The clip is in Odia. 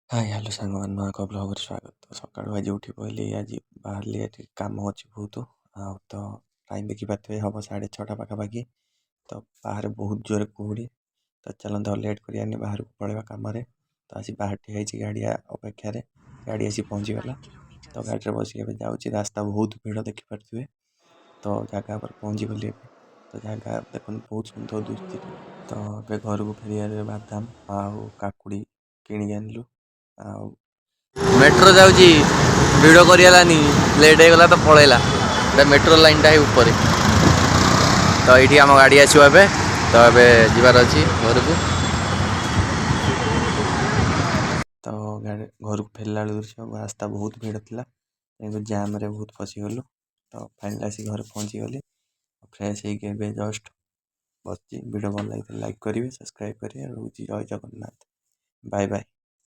ହାଇ ହ୍ୟାଲୋ ସାଙ୍ଗମାନେ, ନୂଆ ଏକ ବ୍ଲଗ୍ରେ ସ୍ୱାଗତ। ତ ସକାଳୁ ଆଜି ଉଠି ପଡ଼ିଲି, ଆଜି ବାହାରିଲି, ଏଠି କାମ ଅଛି ବହୁତ। ଆଉ ତ ଟାଇମ୍ ଦେଖିପାରୁଥିବେ, ହେବ 6:30 ପାଖାପାଖି। ତ ବାହାରେ ବହୁତ ଜୋରେ କୁହୁଡ଼ି। ତ ଚାଲନ୍ତୁ, ଆଉ ଲେଟ୍ କରିବାନି, ବାହାରକୁ ପଳେଇବା କାମରେ। ତ ଆସି ବାହାରେ ଠିଆ ହେଇଛି ଗାଡ଼ି ଅପେକ୍ଷାରେ। ଗାଡ଼ି ଆସି ପହଞ୍ଚିଗଲା, ତ ଗାଡ଼ିରେ ବସିକି ଏବେ ଯାଉଛି। ରାସ୍ତା ବହୁତ ଭିଡ଼, ଦେଖିପାରୁଥିବେ। ତ ଜାଗା ଉପରେ ପହଞ୍ଚିଗଲି ଏବେ। ତ ଜାଗା ଦେଖନ୍ତୁ, ବହୁତ ସୁନ୍ଦର ଦିଶୁଛି। ତ ଏବେ ଘରକୁ ଫେରିବାରେ ବାଦାମ ଆଉ କାକୁଡ଼ି କିଣିକି ଆଣିଲୁ। ଆଉ ମେଟ୍ରୋ ଯାଉଛି, ଭିଡ଼ କରିହେଲାନି, ଲେଟ୍ ହେଇଗଲା ତ ପଳେଇଲା। ଏଇଟା ମେଟ୍ରୋ ଲାଇନ୍ଟା ହିଁ ଉପରେ। ତ ଏଇଠି ଆମ ଗାଡ଼ି ଆସିବ ଏବେ। ତ ଏବେ ଯିବାର ଅଛି ଘରକୁ। ତ ଗାଡ଼ି ଘରକୁ ଫେରିଲା ବେଳକୁ ଦୃଶ୍ୟ, ରାସ୍ତା ବହୁତ ଭିଡ଼ ଥିଲା, କିନ୍ତୁ ଜାମ୍ରେ ବହୁତ ଫସିଗଲୁ। ତ ଫାଇନାଲ୍ ଆସିକି ଘରେ ପହଞ୍ଚିଗଲି। ଫ୍ରେଶ୍ ହେଇକି ଏବେ ଜଷ୍ଟ ବସିଛି। ଭିଡ଼ିଓ ଭଲ ଲାଗିଥିଲେ ଲାଇକ୍ କରିବେ, ସବସ୍କ୍ରାଇବ୍ କରିବେ। ରହୁଛି, ଜୟ ଜଗନ୍ନାଥ, ବାଏ ବାଏ।